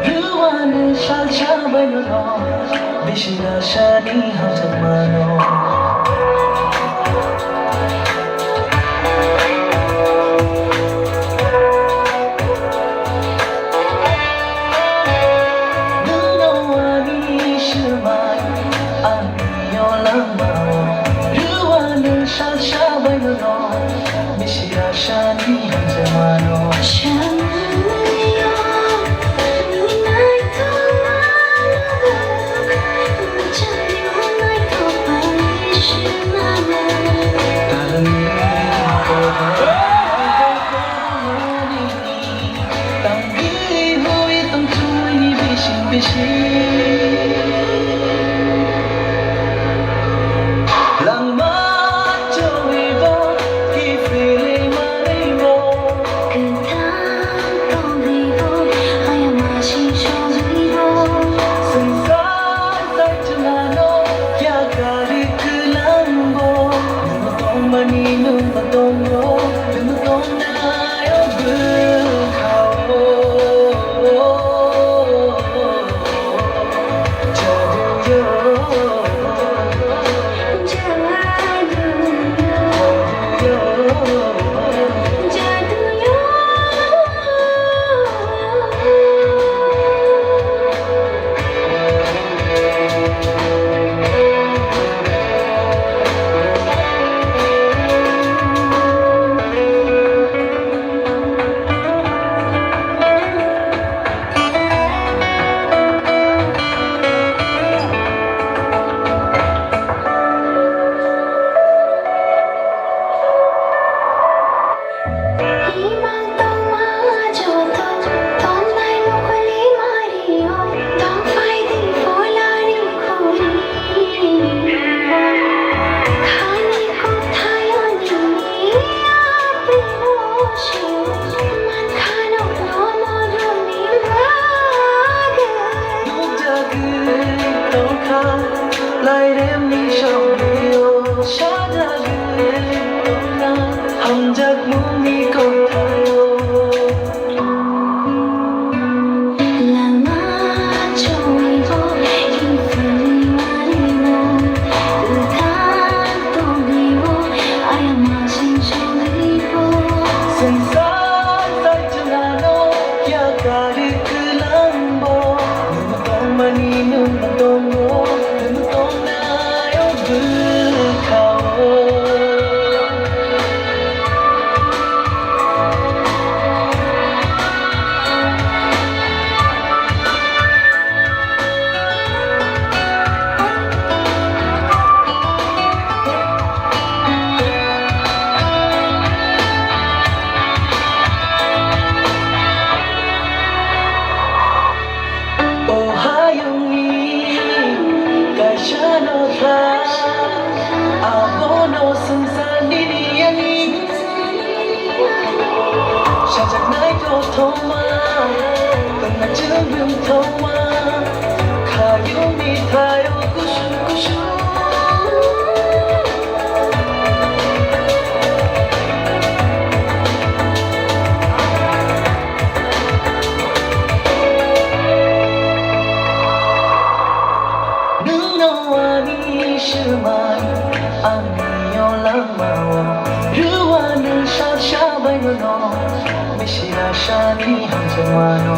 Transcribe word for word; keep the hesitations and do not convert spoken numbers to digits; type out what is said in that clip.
Rwani salsa baino no, bisi asani hamjakmano. Nwngno ani swmai, ani yolangmao, rwani salsa baino no, bisi asani hamjakmano. Tangwi hui tong chumui ni bising bising. Langma chumui bo kiphilwi manwi bo. Kwthang tongwi bo, ayama sing sogwi bo. Swngchar tai chwngano yakarwi kwlangbo. Nwng tongmani nwng tongo, nwng tongnai o bwkhao. Lairemni sawnio sajagwi tongna hamjakmungni kothayo. Lama choibo, iphani marimo, uthar tongwibo, ayama sing sogwibo. Swngchar tai chwngano yakarwi kwlangbo, nwng tongmani nwng tongo, nwng tongnai o bwkhao. O hayungni kaisa nokha, abono swngchar nini yani. Sajaknai kothoma, wngna chwng wngthoma, khayungni thaio kusung kusung. Nwngno ani swmai, ani yolangmao, rwani salsa baino no, bisi asani hamjakmano.